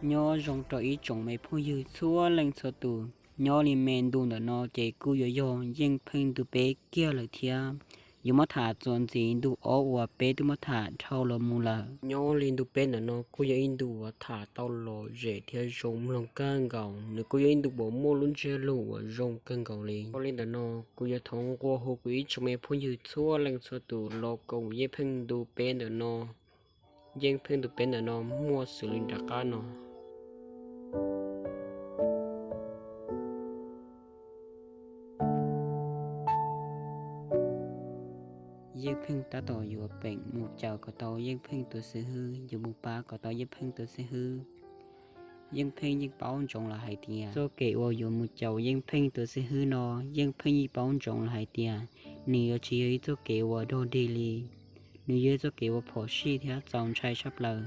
Nyob zoo rau ib tsoom me phooj ywg txhua leej txhua tus, nyob li me ntu ntawm no ces kuj yuav yog Yeej Pheej ntu peb kiag lawm thiab. Yuav muab tham txuas ntxiv ntu ob uas peb twb muab tham dhau los mus lawm. Nyob li ntu peb ntawm no kuj yog ib ntu uas tham tau lom zem thiab zoo mloog kawg nkaus, nws kuj yog ib ntu uas muaj lub ntsiab lus uas zoo kawg nkaus li. Ua li ntawm no, kuv yuav thov nqua hu kuv ib tsoom me phooj ywg txhua leej txhua tus los koom Yeej Pheej ntu peb ntawm no. Yeej Pheej ntu peb ntawm no muaj xws li nram qab no. Yeej Pheej tab tom yuav peem mus caum kom tau Yeej Pheej tus xib hwb, yuav mus pab kom tau Yeej Pheej tus xib hwb. Yeej Pheej yeej paub ntsoov lawm hais tias txoj kev uas yuav mus caum Yeej Pheej tus xib hwb no, Yeej Pheej yeej paub ntsoov lawm hais tias nws yuav tsis yog ib txoj kev uas dog dig li. Nws yog ib txoj kev uas phom sij thiab txaus ntshai tshaj plaws.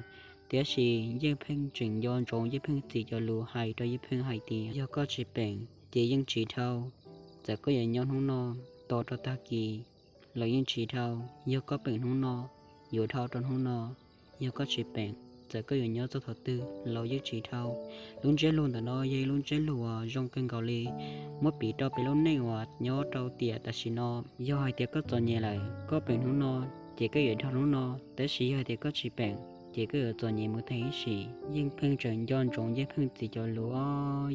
Tiam sis Yeej Pheej tseem nco ntsoov Yeej Pheej txiv cov lus hais rau Yeej Pheej hais tias, yog koj tsis peem ces yeej tsis dhau. Txawm koj yuav nyob hnub no tos rau tag kis los yeej tsis dhau. Yog koj peem hnub no, yuav dhau rau hnub no. Yog koj tsis peem, txawm koj yuav nyob txog thaum twg los yeej tsis dhau. Lub ntsiab lus ntawm no yog ib lub ntsiab lus uas zoo kawg nkaus li, muab piv rau peb lub neej uas nyob rau tiam tam sim no. Yog hais tias koj txom nyem lawm, koj peem hnub no ces koj yuav dhau hnub no, tab sis yog hais tias koj tsis peem ces koj yuav txom nyem mus tag ib sim. Yeej Pheej tseem nco ntsoov Yeej Pheej txiv cov lus,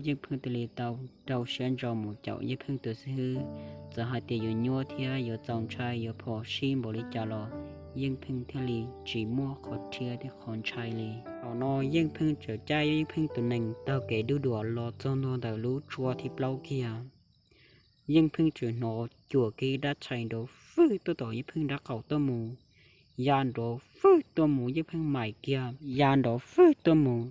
Yeej Pheej thiaj li tau rau siab ntso mus caum Yeej Pheej tus xib hwb. Txawm hais tias yuav nyuaj thiab yuav txaus ntshai, yuav phom sij npaum li cas los Yeej Pheej thiaj li tsis muaj qhov rhiab thiab qhov ntshai li. Thaum no Yeej Pheej tseem caij Yeej Pheej tus nees taug kev dub duam los txog ntua ntawm lub tsua thib plaub kiag. Yeej Pheej tseem hnov cuam kiag dab tshais nrov fwj tuaj tom Yeej Pheej nrab qaum tuaj mus, ya nrov fwj tuaj mus Yeej Pheej maim kiag, ya nrov fwj tuaj mus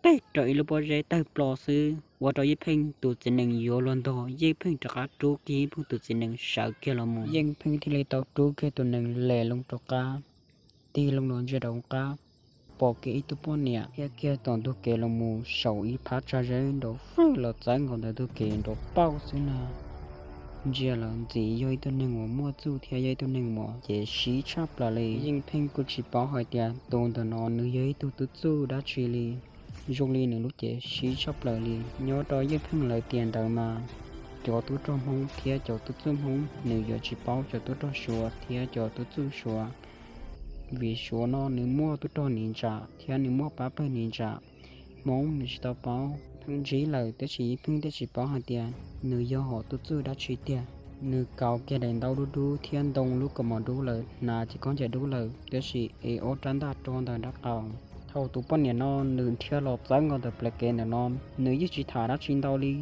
teg rau ib lub pob zeb tawg plo xwb, ua rau Yeej Pheej tus txiv nees yuav luag ntog. Yeej Pheej rov qab rub kiag Yeej Pheej tus txiv nees sawv kiag los mus. Yeej Pheej thiaj li tau rub kiag tus nees les loo rau qab, tig loo los ntsia rau qab, pom kiag ib tug poj niam khiav kiag tom ntug kev los mus saum ib phab tsag zeb nrov fwj los txawb nkaus ntawm ntug kev nrov pauj xwb na. Ntsia los ntxim yog ib tug neeg uas muaj txuj thiab yog ib tug neeg uas cev sib tshaj plaws li. Yeej Pheej kuj tsis paub hais tias tus ntawm no nws yog ib tug tub txuj dab tsi li. Zoo li nws lub cev sib tshaj plaws li. Nyob rau Yeej Pheej lawv tiam ntawd mas cov tub rog Hmoob thiab cov tub txuj Hmoob nws yuav tsis paub cov tub rog Suav thiab cov tub txuj Suav, vim Suav no nws muaj tub rog niam ntsa thiab nws muaj pab pawg niam ntsa. Hmoob nws tsis tau paub. Pheej ntsib lawm tab sis Yeej Pheej thiaj tsis paub hais tias nws yog hom tub txuj dab tsi tiag. Nws kaus kiag daim ntaub dub dub thiab ntoo lub kaus mom dub lawm, hnav cov khaub ncaws dub lawm, tab sis ev ob rab ntaj rau ntawm nraub qaum. Thaum tus poj niam no nws dhia los txawb nkaus ntawm plawv kev ntawm no, nws yeej tsis tham dab tsi ntau li.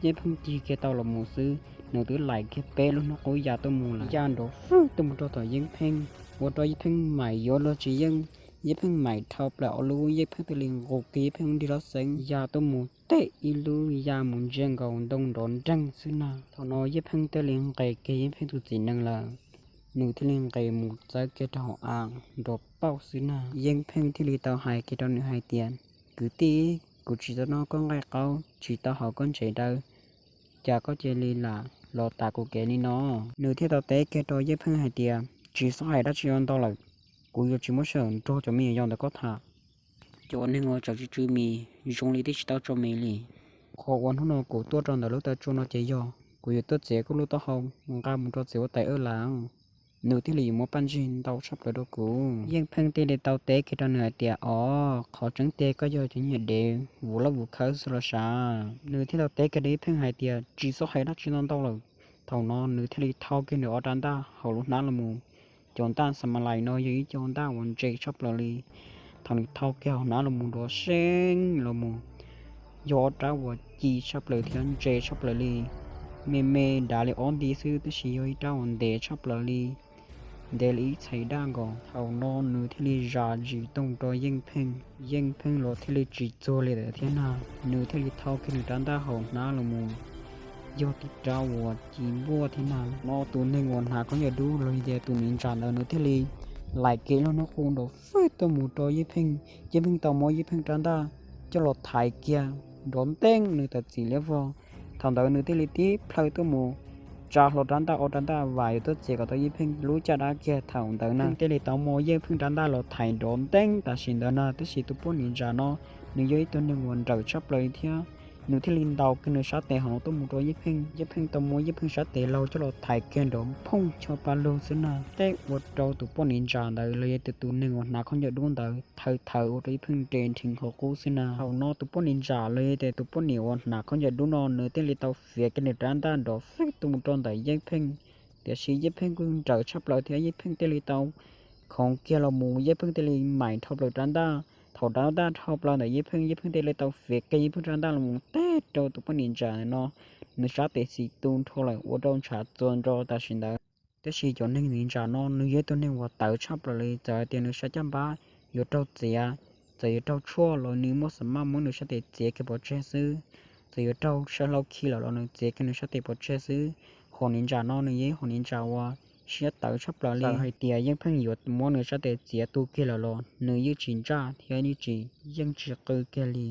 Yeej Pheej tig kiag tau los mus xwb, nws twb laim kiag peb lub hnub qub ya tuaj mus lawm, ya nrov fwj tuaj mus rau tom Yeej Pheej, ua rau Yeej Pheej maim yuav luag tsis yeej. Yeej Pheej maim dhau plaws ob lub, Yeej Pheej thiaj li nqus kiag Yeej Pheej lub nrig hlob xeeb ya tuaj mus teg ib lub ya mus ntsia nkaus ntoo nrov nreeg xwb na. Thaum no Yeej Pheej thiaj li nqes kiag Yeej Pheej tus txiv nees lawm, nws thiaj li nqes mus txawb kiag rau hauv av nrov pauj xwb na. Yeej Pheej thiaj li tau hais kiag rau nws hais tias, kwv tij, kuv tsis tau noj koj nqaij qaub, tsis tau haus koj ntsev dawb, cas koj cia li lam los tas kuv kev li no? Nws thiaj tau teb kiag rau Yeej Pheej hais tias, tsis txhob hais dab tsi ntau lawm, kuv yuav tsis muab sij hawm nrog cov me nyuam yaus ntawm koj tham. Cov neeg uas tsawm tsw tsw mis zoo li twb tsis tau tso mis li. Qhov uas hnub no kuv tuaj rau ntawm lub taw tsua no ces yog kuv yuav tuaj txiav koj lub taub hau nqa mus rau txiv huab tais Wb Las, nws thiaj li yuav muab paj ntsig ntau tshaj plaws rau kuv. Yeej Pheej thiaj li tau teb kiag rau nws hais tias, os, qhov tseeb tiag koj yog cov niag dev vus loj vus khawv xwb los sav. Nws thiaj tau teb kiag rau Yeej Pheej hais tias, tsis txhob hais dab tsi ntau ntau lawm. Thaum no nws thiaj li thau kiag nws ob rab ntaj hauv lub hnab los mus. Cov ntaj xa ma lais no yog ib co ntaj uas ntse tshaj plaws li. Thaum nws thau kiag hauv hnab los mus nrov seeb los mus, yog ob rab uas ci tshaj plaws thiab ntse tshaj plaws li. Me me dav li ob nti xwb tab sis yog ib rab uas ntev tshaj plaws li, ntev li ib txhais daj nkaus. Thaum no nws thiaj li zam zis toog rau Yeej Pheej, Yeej Pheej los thiaj li tsis txuag li lawm thiab na. Nws thiaj li thau kiag nws rab ntaj hauv hnab los mus, yog tib rab uas ci npuaj thiab na. No tus neeg uas hnav khaub ncaws dub los yog tias tus niam ntsa ntawd nws thiaj li laim kev lub hnub qub nrov fwj tuaj mus rau Yeej Pheej. Yeej Pheej tau muab Yeej Pheej rab ntaj coj los thaiv kiag nrov nteeb nws tawm txim liab vog. Thaum ntawd nws thiaj li tib plhaw tuaj mus tsa hlo rab ntaj, ob rab ntaj vam yuav tuaj txiav kom tau Yeej Pheej lub caj dab kiag. Thaum ntawd na thiaj li tau muab Yeej Pheej rab ntaj los thaiv nrov nteeb tam sim ntawd na, tab sis tus poj niam ntsa no Nws yog ib tug neeg uas nrawm tshaj plaws li thiab. Nws thiaj li ntaus kiag nws sab tes hauv no tuaj mus rau Yeej Pheej. Yeej Pheej tau muab Yeej Pheej sab tes laug coj los thaiv kiag nrov phooj cho pa lug xwb na. Tej ua rau tus poj niam ntsa ntawd los yog tias tus neeg uas hnav khaub ncaws dub ntawd thawv thawv ua rau Yeej Pheej nres nrheev qhov qub xwb na. Thaum no tus poj niam ntsa los yog tias tus poj niam uas hnav khaub ncaws dub no nws thiaj li tau fiav kiag nws rab ntaj nrov fwj tuaj mus rau ntawm Yeej Pheej. Tiam sis Yeej Pheej kuj nrawm tshaj plaws thiab, Yeej Pheej thiaj li tau khoov kiag los mus, Yeej Pheej thiaj li maim dhau plaws rab ntaj. Thaum rab ntaj dhau plaws ntawm Yeej Pheej, Yeej Pheej thiaj li tau fiav kiag Yeej Pheej rab ntaj los mus teb rau tus poj niam ntsa no, nws sab tes xis tu nrho lawm ua rau ntshav txuas nrho tam sim ntawd. Tiam sis cov neeg ntsa no nws yog ib tug neeg uas tawv tshaj plaws li, txawm hais tias nws sab caj npab yuav raug txiav, txawm yuav raug tshuaj los nws muaj xa maj muab nws sab tes txiav kiag pov tseg xwb. Txawm yuav raug saw hlau khi lawm los nws txiav kiag nws sab tes pov tseg xwb. Hom niam ntsa no nws yog ib hom niam ntsa uas siab tawv tshaj plaws li. Txawm hais tias Yeej Pheej yuav muab nws sab tes txiav tu kiag lawm los nws yeej tsis ntsaj thiab yeej tsis, yeej tsis qw kiag li,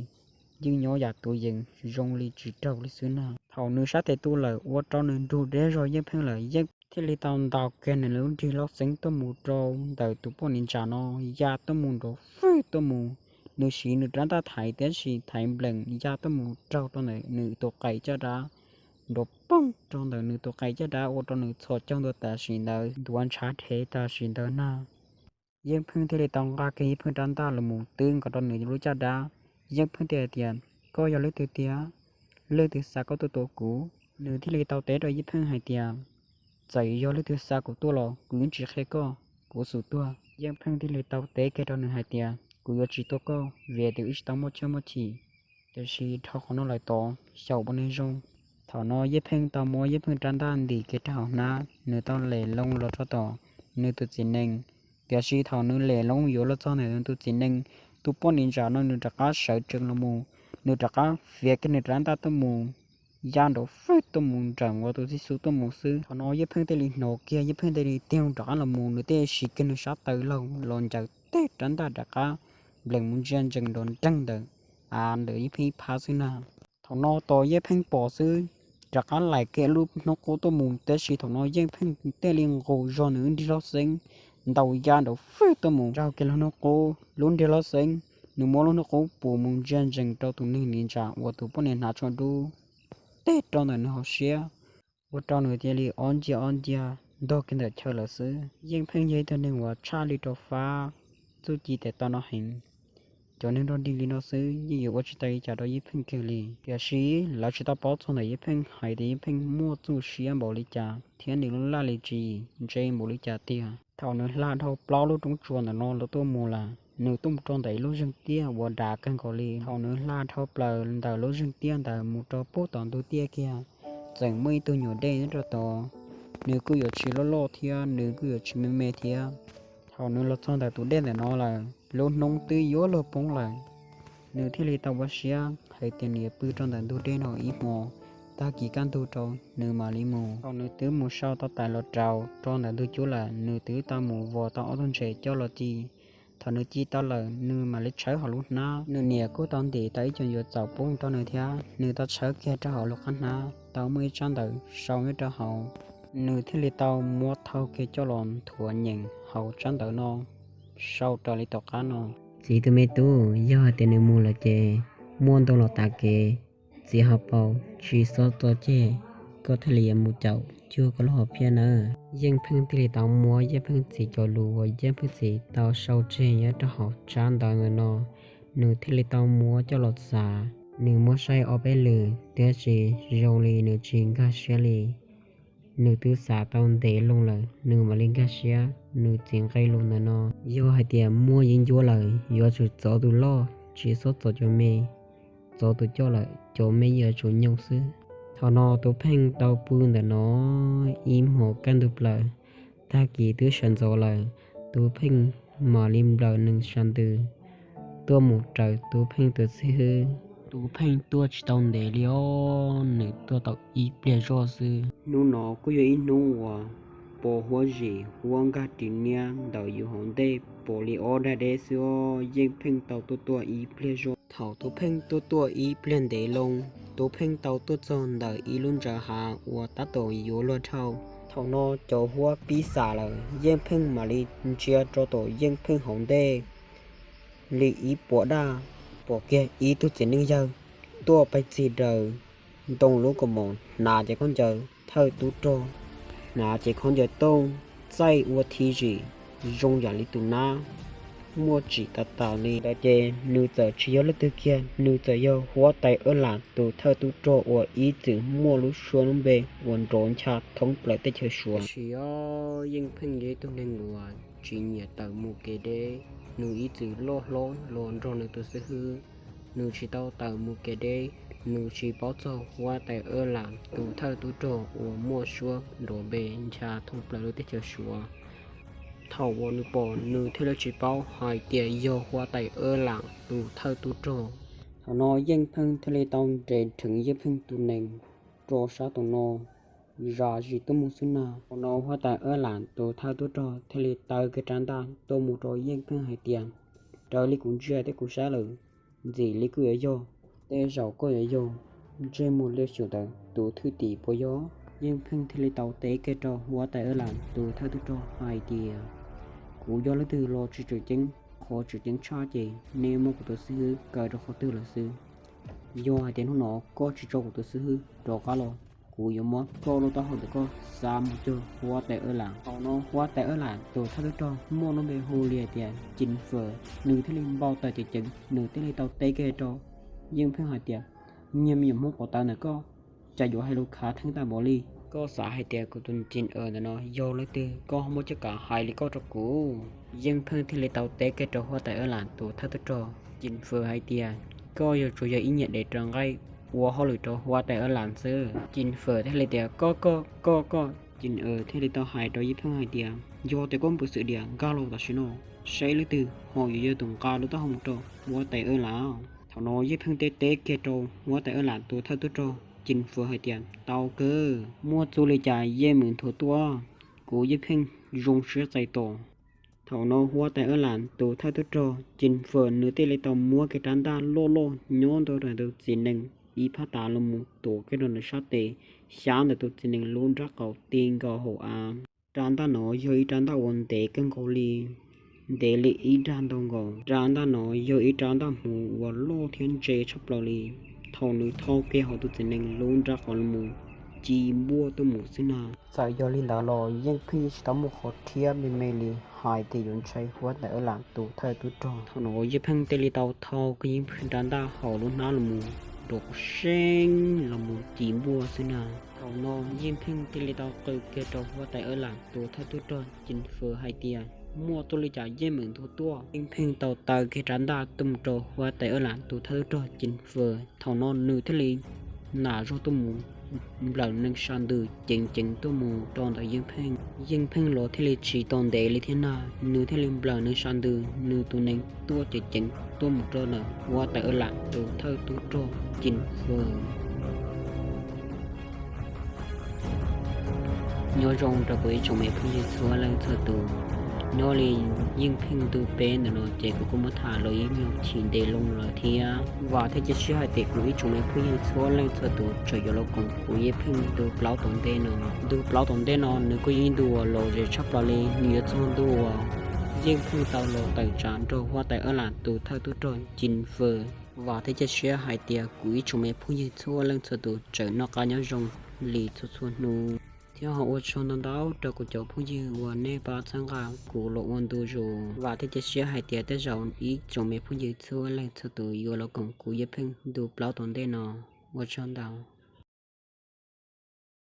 yeej nyob yam tus yees zoo li tsis raug li xwb na. Thaum nws sab tes tu lawm ua rau nws nrug deb zog Yeej Pheej lawm, Yeej thiaj li tau ntaus kiag nws lub nrig loj xeeb tuaj mus rau ntawm tus poj niam ntsa no, ya tuaj mus nrov fwj tuaj mus. Nws siv nws rab ntaj thaiv tiam sis thaiv nplees ya tuaj mus raug rau ntawm nws tus qais caj dab, nrov poog rau ntawm nws tus qais caj dab ua rau nws txhos caug ntua tam sim ntawd, ntuav ntshav dhev tam sim ntawd na. Yeej Pheej thiaj li tau nqa kiag Yeej Pheej rab ntaj los mus twb nkaus rau nws lub caj dab. Yeej Pheej thiaj hais tias, koj yog leej twg tiag? Leej twg xa koj tuaj tua kuv? Nws thiaj li tau teb rau Yeej Pheej hais tias, txawm yog leej twg xa kuv tuaj los kuv yeej tsis qhia koj, kuv xub tuag. Yeej Pheej thiaj li tau teb kiag rau nws hais tias, kuv yuav tsis tua koj vim tias wb tsis tau muaj chaw muaj chim, tiam sis dhau qhov no lawm tod xyaum ua neeg zoo. Thaum no Yeej Pheej tau muab Yeej Pheej rab ntaj ntim kiag rau hauv hnab, nws tau lem loo los rau tom nws tus txiv nees. Tiam sis thaum nws lem loo yuav los txog ntawm nws tus txiv nees, tus poj niam ntsa no nws rov qab sawv tsees los mus, nws rov qab fiav kiag nws rab ntaj tuaj mus, ya nrov fwj tuaj mus nrawm ua tus txij xub tuaj mus xwb. Thaum no Yeej Pheej thiaj li hnov kiag, Yeej Pheej thiaj li tig rov qab los mus, nws thiaj siv kiag nws sab taw laug los ncaws teg rab ntaj rov qab nplees mus ntsia ntsees nrov nreeg ntawm, a, ntawm Yeej Pheej ib phab xwb na. Thaum no tos Yeej Pheej pom xwb, rov qab laim kiag lub hnub qub tuaj mus, tiam sis thaum no Yeej Pheej thiaj li nqus zog nws lub nrig loj xeeb ntaus ya nrov fwj tuaj mus raug kiag lub hnub qub. Lub nrig loj xeeb, nws muab lub hnub qub puv mus ntsia ntsees rau tus neeg niam ntsa uas tus poj niam hnav tsho dub teg rau ntawm nws hauv siab, ua rau nws cia li ob ncia ob ncia ntog kiag ntawm chaw lawm xwb. Yeej Pheej yog ib tug neeg uas tshaj li rau fab txuj ci tes taw no heev. Cov neeg nrog dig li no xwb yeej yuav ua tsis tau li cas rau Yeej Pheej kiag li. Tiam sis lawv tsis tau paub txog ntawm Yeej Pheej hais tias Yeej Pheej muaj txuj siab npaum li cas thiab nws lub laj lim tswv yim ntse npaum li cas tiag. Thaum nws hla dhau plaub lub roob tsua ntawm no los tuaj mus lawm, nws tuaj mus rau ntawm ib lub zeeg tiaj uas dav kawg nkaus li. Thaum nws hla dhau plaws ntawm lub zeeg tiaj ntawd mus rau pub tom ntug tiaj kiag, txawm muaj ib tug nyuam dej nyob rau tod. Nws kuj yuav tsis loj loj thiab nws kuj yuav tsis me me thiab. Thaum nws los txog ntawm tus dej ntawm no lawm, lub hnub twb yuav luag poob lawm. Nws thiaj li tau ua siab hais tias nws yuav pw rau ntawm ntug dej no ib hmo, tag kis kaj ntug rau nws mam li mus. Thaum nws twb mus sau tau tais los rau rau ntawm ntug cub lawm, nws twb tau mus vos tau ob tug ntses coj los ci. Thaum nws ci tau lawm, nws mam li tshawb hauv lub hnab. Nws niam kuj tau ntim tau ib co ncuav txaus pub rau nws thiab, nws tau tshawb kiag rau hauv lub qab hnab tau muaj ib tsab ntawv sau nyob rau hauv. Nws thiaj li tau muab thau kiag coj los nthuav nyeem hauv tsab ntawv no, sau raws li tom qab no: Txiv tus me tub, yog hais tias nws mus lawm ces muaj ntau los tav kev, txiv ho paus, tsis txhob txo ceg, koj thiaj li yuav mus caum cuag koj lub hom phiaj nawb. Yeej Pheej thiaj li tau muab Yeej Pheej txiv cov lus uas Yeej Pheej txiv tau sau tseg nyob rau hauv tsab ntawv ntawm no, nws thiaj li tau muab coj los xav. Nws muab saib ob peb lwm tiam sis zoo li nws tsis nkag siab li. Nws twb xav tau ntev loo lawm, nws mam li nkag siab. Nws txiv nqe lus ntawm no, yog hais tias muaj yeeb ncuab lawm yuav tsum txov tus loj, tsis txhob txov cov me. Txov tus coj lawm cov me yuav tsum nyoog xwb. Thaum no Tub Pheej tau pw ntawm no ib hmos kaj ntug plaws. Tag kis twb sawv ntxov lawm, Tub Pheej mam li nplawm nws sab ntws tuaj mus raws Tub Pheej tus xib hwb. Tub Pheej tuaj tsis tau ntev li os, nws tuaj tau ib pliag zoj xwb. Hnub no kuj yog ib hnub uas pos huab zim huab nkag ris niab ntawm yus hauv ntej pos li ob dag deb xwb os. Yeej Pheej tau tuaj tuaj ib pliag zoj. Thaum Tub Pheej tuaj tuaj ib pliag ntev loo, Tub Pheej tau tuaj txog ntawm ib lub ntsaws hav uas tab tom yuav luag dhau. Thaum no cov huab pib xam lawm, Yeej Pheej mam li ntsia rau tom Yeej Pheej hauv ntej li ib puas daj. pom kiag ib tug txiv neej yawg tuaj pais txig daws ntoo lub kaus mom, hnav cev khaub ncaws thawj tub rog, hnav cev khaub ncaws tooj, txaij ua thib zim zoo yam li tus nab, muaj tsim tas tas li ntawd ces nws txawm tsis yog leej twg kiag, nws txawm yog huab tais Ab Lam tus thawj tub rog uas ib txwm muaj lub suab lub npe uas nrov ncha thoob plaws teb chaws Suav. Tiam sis Yeej Pheej yog ib tug neeg uas tsis nyiam tawm mus kev deb, nws ib txwm loj hlob los nrog nws tus xib hwb, nws tsis tau tawm mus kev deb, nws tsis paub txog huab tais Ab Lam tus thawj tub rog uas muaj suab nrov npe ncha thoob plaws lub teb chaws Suav. Thaum uas nws pom nws thiaj li tsis paub hais tias yog huab tais Ab Lam tus thawj tub rog. Thaum no Yeej Pheej thiaj li tau nres rheev Yeej Pheej tus nees rau sab tom no zam zis tuaj mus xwb na. Thaum no huab tais Ab Lam tus thawj tub rog thiaj li taw kiag rab ntaj tuaj mus rau Yeej Pheej hais tias, raws li kuv ntsia thiab kuv saib lawm, ntxim li koj yuav yog, tej zaum koj yuav yog ntsej muag liaj xyum ntawd tus thwj tim puas yog? Yeej Pheej thiaj li tau teb kiag rau huab tais Ab Lam tus thawj tub rog hais tias, kuv yog leej twg los tsis tseem ceeb, qhov tseem ceeb tshaj ces nej muab kuv tus xib hwb kaw rau qhov twg lawm xwb. Yog hais tias hnub no koj tsis tso kuv tus xib hwb rov qab los, kuv yuav muab koj lub taub hau ntawm koj xa mus cuag huab tais Ab Lam. Thaum no huab tais Ab Lam tus thawj tub rog muaj lub npe hu li hais tias Cin Fawm, nws thiaj li npau taws ceev ceev, nws thiaj li tau teb kiag rau Yeej Pheej hais tias, niag me nyuam Hmoob quav tawv ntawm koj, cas yuav hais lus khav theeb tag npaum li? Koj xav hais tias kuv tus Cin Fawm ntawm no yog leej twg, koj ho muaj cuab kav hais li koj rau kuv? Yeej Pheej thiaj li tau teb kiag rau huab tais Ab Lam tus thawj tub rog Cin Fawm hais tias, koj yuav tsuas yog ib niam dev raws nqaij ua hauj lwm rau huab tais Ab Lam xwb. Cin Fawm thiaj li tias, koj koj koj koj. Cin Fawm thiaj li tau hais rau Yeej Pheej hais tias, yog tias koj muaj peev xwm diam, nkag los tam sim no saib leej twg ho yuav yog tus nqa lub taub hau mus rau huab tais Ab Lam. Thaum no Yeej Pheej teb teb kiag rau huab tais Ab Lam tus thawj tub rog Cin Fawm hais tias, tau kawg, muaj txuj li cas yeej meem nthuav tuaj, kuv Yeej Pheej zoo siab txais tos. Thaum no huab tais Ab Lam tus thawj tub rog Cin Fawm nws thiaj li tau muab kiag rab ntaj loj loj nyob ntawm tus txiv nees ib phab tav los mus tuav kiag rau nws sab tes, xyab ntawm tus txiv nees lub nrab qaum ti nkaus hauv av. Rab ntaj no yog ib rab ntaj uas ntev kawg nkaus li, ntev li ib dag ntau nkaus. Rab ntaj no yog ib rab ntaj hmuv uas loj thiab ntse tshaj plaws li. Thaum nws thau kiag hauv tus txiv nees lub nrab qaum los mus, ci npuaj tuaj mus xwb na. Txawm yog li ntawd los Yeej Pheej yeej tsis tau muaj qhov rhiab me me li hais tias yuav ntshai huab tais Ab Lam tus thawj tub rog. Thaum no Yeej Pheej thiaj li tau thau kiag Yeej Pheej rab ntaj hauv lub hnab los mus, rov qab seeb los mus ci npuaj xwb na. Thaum no Yeej Pheej thiaj li tau qw kiag rau huab tais Ab Lam tus thawj tub rog Cin Fawm hais tias, muaj txuj li cas yeej meem nthuav tuaj. Yeej Pheej tau taw kiag rab ntaj tuaj mus rau huab tais Ab Lam tus thawj tub rog Cin Fawm. Thaum no nws thiaj li nam zog tuaj mus nplawm nees sa ntws ceev ceev tuaj mus rau ntawm Yeej Pheej. Yeej Pheej los thiaj li tsis tau ntev li thiab na, nws thiaj li nplawm nees sa ntws, nws tus nees tuaj ceev ceev tuaj mus rau ntawm huab tais Ab Lam tus thawj tub rog Cin Fawm. Nyob zoo rau kuv ib tsoom me phooj ywg txhua leej txhua tus. Nyob li Yeej Pheej ntu peb ntawm no ces kuv kuj muab tham los ib nyuag chim ntev loo lawm thiab. Vam thiab cia siab hais tias kuv ib tsoom me phooj ywg txhua leej txhua tus tseem yuav los koom kuv Yeej Pheej ntu plaub tom ntej no. Ntu plaub tom ntej no nws kuj yog ib ntu uas lom zem tshaj plaws li, nws yuav txog ntu uas Yeej Pheej tau los tawm tsam nrog huab tais Ab Lam tus thawj tub rog Cin Fawm. Vam thiab cia siab hais tias kuv ib tsoom me phooj ywg txhua leej txhua tus tseem noj qab nyob zoo li txhua txhua hnub, thiab ho ua tsaug ntau ntau rau kuv cov phooj ywg uas nej pab txhawb nqa kuv los ua ntu zus. Vam thiab cia siab hais tias tej zaum ib tsoom me phooj ywg txhua leej txhua tus yuav los koom kuv Yeej Pheej ntu plaub tom ntej no. Ua tsaug ntau.